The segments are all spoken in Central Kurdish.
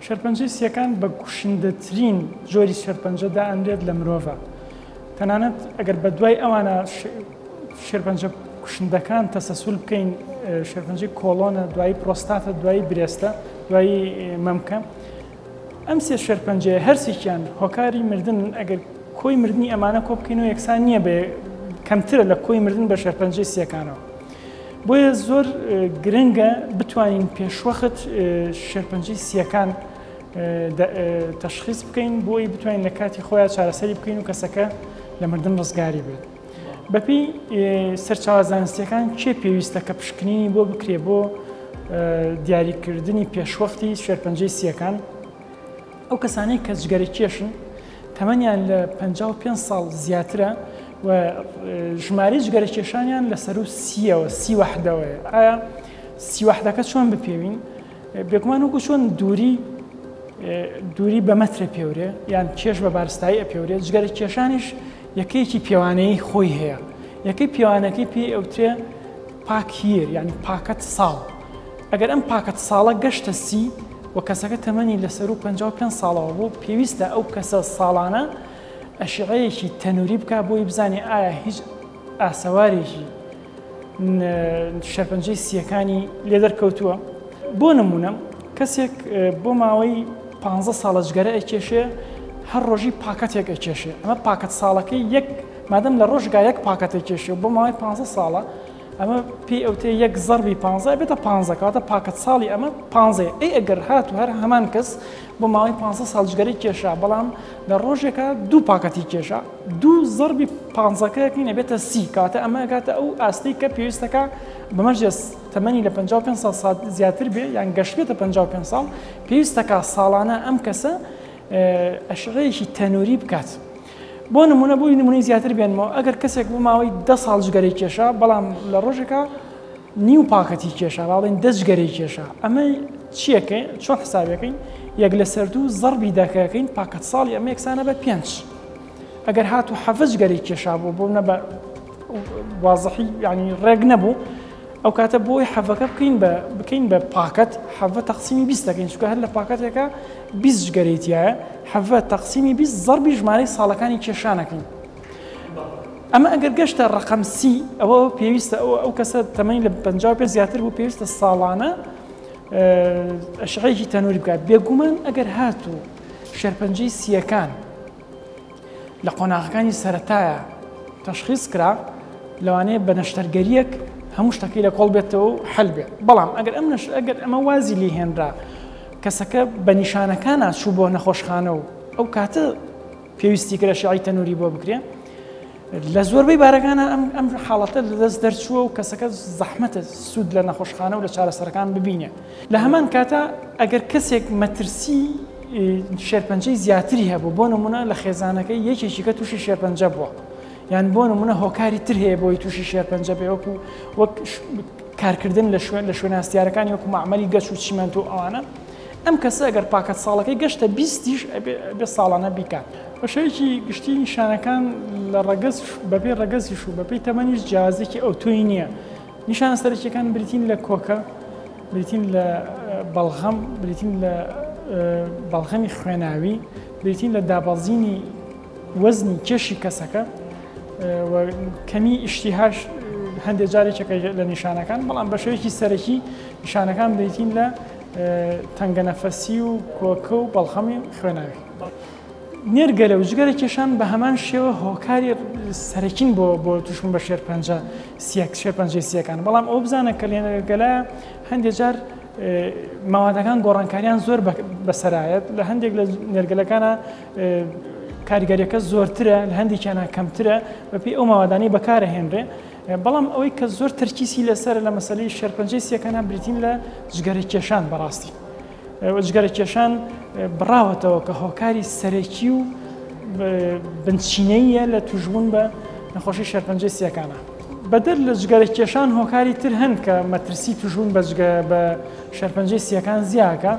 شێرپەنجەی سییەکان بە کوشندەترین جۆری شێرپەنجە دائەنرێت لە مرۆڤا. تەنانەت ئەگەر بە دوای ئەوانە شێرپەنجە کوشندەکان تەسەسول بکەین، شێرپەنجەی کۆڵۆنە، دوایی پرۆستاتە، دوایی برێستە، دوایی مەمکە. ئەم سێ شێرپەنجەیە هەرسێکیان هۆکاری مردنن، ئەگەر کۆی مردنی ئەمانە کۆ بکەینەوە یەکسان نییە بە کەمترە لە کۆی مردن بە شێرپەنجەی سییەکانەوە. بۆیە زۆر گرنگە بتوانین پێشوەخت شێرپەنجەی سییەکان تەشخیص بکەین بۆی بتوانین لە کاتی خۆیان چارەسەری بکەین و کەسەکە لە مردن ڕزگاری بێت. بەپێی سەرچاوە زانستیەکان کێ پێویستە کە پشکنینی بۆ بکرێ بۆ دیاریکردنی پێشوەختی شێرپەنجەی سییەکان؟ ئەو کەسانەی کە جگەرە کێشن تەمەنیان لە 55 ساڵ زیاترە و ژمارەی جگەرە کێشانیان لە سەرو سیەوە سی وەحدەوەیە. ئایا سی وەحدەکە چۆن بپێوین؟ بێگومان وەکو چۆن دووری دووری بە مەترە پێورێ یان کێش بە بارستایی ئەپێورێ، جگەرە کێشانیش یەکەیەکی پێوانەیی خۆی هەیە. یەکەی پێوانەکەی پێی ئەوترێ پاکیر، یعنی پاکەت ساڵ. ئەگەر ئەم پاکەت ساڵە گەشتە سی و کەسەکە تەمەنی لە سەروو 55 ساڵەوە بوو، پێویستە ئەو کەسە ساڵانە ئەشعەیەکی تەنوری بکا بۆی بزانێ ئایا هیچ ئاسەوارێکی شێرپەنجەی سییەکانی لێ دەرکەوتووە. بۆ نمونە کەسێک بۆ ماوەی 15 ساڵە جگەرە ئەکێشێ، هەر ڕۆژی پاکەتێک ئەکێشێ، ئەمە پاکەت ساڵەکەی یەک مادەم لە ڕۆژگا یەک پاکەت ئەکێشێ بۆ ماوەی 15 ساڵە، ئەمە پێی ئەوتێ یەک زەربی 15 بێتە 15، کەواتە پاکەت ساڵی ئەمە 15. ئەی ئەگەر هات و هەر هەمان کەس بۆ ماوەی 15 ساڵ جگەرەی کێشا، بەڵام لە ڕۆژێکا دوو پاکەتی کێشا، دوو زەربی پانزەکەیەکین ئەبێتە سی، کەواتە ئەمە ئەگاتە ئەو ئاستەی کە پێویستەکە بەمەرجێ تەمەنی لە 55 ساڵ زیاتر بێ یان گەشتبێتە 55 ساڵ، پێویستەکە ساڵانە ئەم کەسە ئەشعەیەکی تەنوری بکات. بۆ نمونە بۆی نمونەی زیاتر بێنمەوە، ئەگەر کەسێک بۆ ماوەی 10 ساڵ جگەرەی کێشا، بەڵام لە ڕۆژێکا نیو پاکەتی کێشا، باڵێن دە جگەرەی کێشا، ئەمە چیەکەی چۆن حسابەکەین؟ یەک لەسەر دوو زەربی دەکەکەین، پاکەت ساڵی ئەمە یەکسانە بە پێنج. ئەگەر هاتو حەفت جگەرەی کێشا بوو، بۆ نە بە وازحی یعنی ڕێک نەبوو، ئەو کاتە بۆی حەڤەکە بکەین بە بکەین بە پاکەت، حەڤە تەقسیمی 20 دەکەین، چونکە هەر لە پاکەتێکە 20 جگەرەی تایە، حەڤە تەقسیمی 20 زەربی ژمارەی ساڵەکانی کێشانەکەین. ئەمە ئەگەر گەشتە ڕقم سی، ئەوە پێویستە ئەو کەسە تەمەنی لە 55 زیاتر بوو، پێویستە ساڵانە ئەشعەیەکی تەنوری بکات. بێگومان ئەگەر هاتوو شێرپەنجەی سییەکان لە قۆناغەکانی سەرەتایە تەشخیص کرا، لەوانەیە بە نەشتەرگەریەک هەموو شتەکەی لە کۆڵ بێتەوە و حەل بێت. بەڵام ئەگەر ئەم نەش ئەگەر ئەمە وازی لێ هێنرا، کەسەکە بە نیشانەکانە چوو بۆ نەخۆشخانە و ئەو کاتە پێویستی کرد شیعی تەنوری بۆ بکرێ، لە زۆربەی بارەکانە ئەم حاڵەتە لەدەست دەرچووە و کەسەکە زەحمەتە سوود لە نەخۆشخانە و لە چارەسەرەکان ببینێ. لە هەمان کاتە ئەگەر کەسێک مەترسی شێرپەنجەی زیاتری هەبوو، بۆ نمونە لە خێزانەکەی یەکێکی کە تووشی شێرپەنجە بووە، یان بۆ نمونە هۆکاری تر هەیە بۆی تووشی شێرپەنجە بێ، وەکو وەک کارکردن لە شوێن لە شوێنە هەستیارەکانی وەکو مەعمەلی گەچ و چیمەنتۆ و ئەوانە، ئەم کەسە ئەگەر پاکەت ساڵەکەی گەشتە بیستیش ئەبێ ساڵانە بیکات. بە شێوەیەکی گشتی نیشانەکان لە ڕەگەز بەپێی ڕەگەزیش و بەپێی تەمەنیش جیاوازێکی ئەوتۆی نییە. نیشانە سەرەکیەکان بریتین لە کۆکە، بریتین لە بەڵغەم، بریتین لە بەڵغەمی خوێناوی، بریتین لە دابەزینی وەزنی کێشی کەسەکە و کەمی ئیشتیهاش هەندێک جارێکێکە لە نیشانەکان، بەڵام بە شێوەیەکی سەرەکی نیشانەکان بریتین لە تەنگەنەفەسی و کۆکە و بەڵغەمی خوێناوی. نێرگەلە و جگەرە کێشان بە هەمان شێوە هۆکاری سەرەکین بۆ بۆ تووشبوون بە شێرپەنجە سیەک شێرپەنجەی سیەکان، بەڵام ئەو بزانە کە نێرگەلە هەندێک جار ماوادەکان گۆڕانکاریان زۆر بەسەرایەت، لە هەندێک لە نێرگەلەکانە کاریگەریەکە زۆرترە، لە هەندێکیانە کەمترە بەپێی ئەو ماوادانەی بەکارەهێنرێ. بەڵام ئەوەی کە زۆر تەرکیسی لەسەر لە مەسەلەی شێرپەنجەی سیەکانە بریتین لە جگەرە کێشان. بەڕاستی جگەرە کێشان بڕاوەتەوە کە هۆکاری سەرەکی و بنچینەیە لە توشبوون بە نەخۆشی شێرپەنجەی سیەکانە. بەدەر لە جگەرە کێشان هۆکاری تر هەن کە مەترسی توشبوون بە جگە بە شێرپەنجەی سیەکان زیاکە،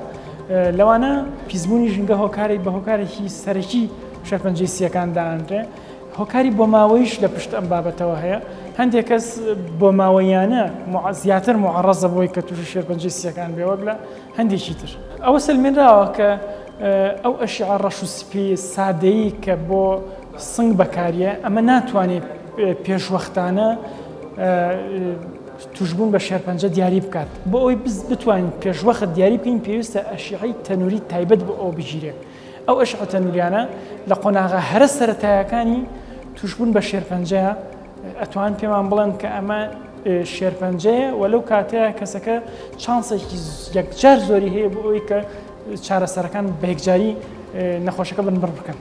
لەوانە پیسبوونی ژینگە هۆکاری بە هۆکارێکی سەرەکی شێرپەنجەی سیەکان دانرێ، هۆکاری بۆماوەیش لە پشت ئەم بابەتەوە هەیە. هەندێک کەس بۆ ماوەیانە زیاتر معڕەزە بۆی کە تووشی شێرپەنجەی سیەکان بێ وەک لە هەندێکی تر. ئەوە سەلمێنراوە کە ئەو ئەشعە ڕەش و سپی سادەیی کە بۆ سنگ بەکاریە ئەمە ناتوانێت پێشوەختانە توشبوون بە شێرپەنجە دیاری بکات. بۆ ئەوەی بتوانین پێشوەخت دیاری بکەین پێویستە ئەشعەی تەنوری تایبەت بۆ ئەوە بگیرێت. ئەو ئەشعە تەنوریانە لە قۆناغە هەرە سەرەتایەکانی توشبوون بە شێرپەنجەیە ئەتوان پێمان بڵێن کە ئەمە شێرپەنجەیە و لەو کاتەیە کەسەکە چانسێکی یەکجار زۆری هەیە بۆ ئەوەی کە چارەسەرەکان بە یەکجاری نەخۆشەکە بنبڕ بکەن.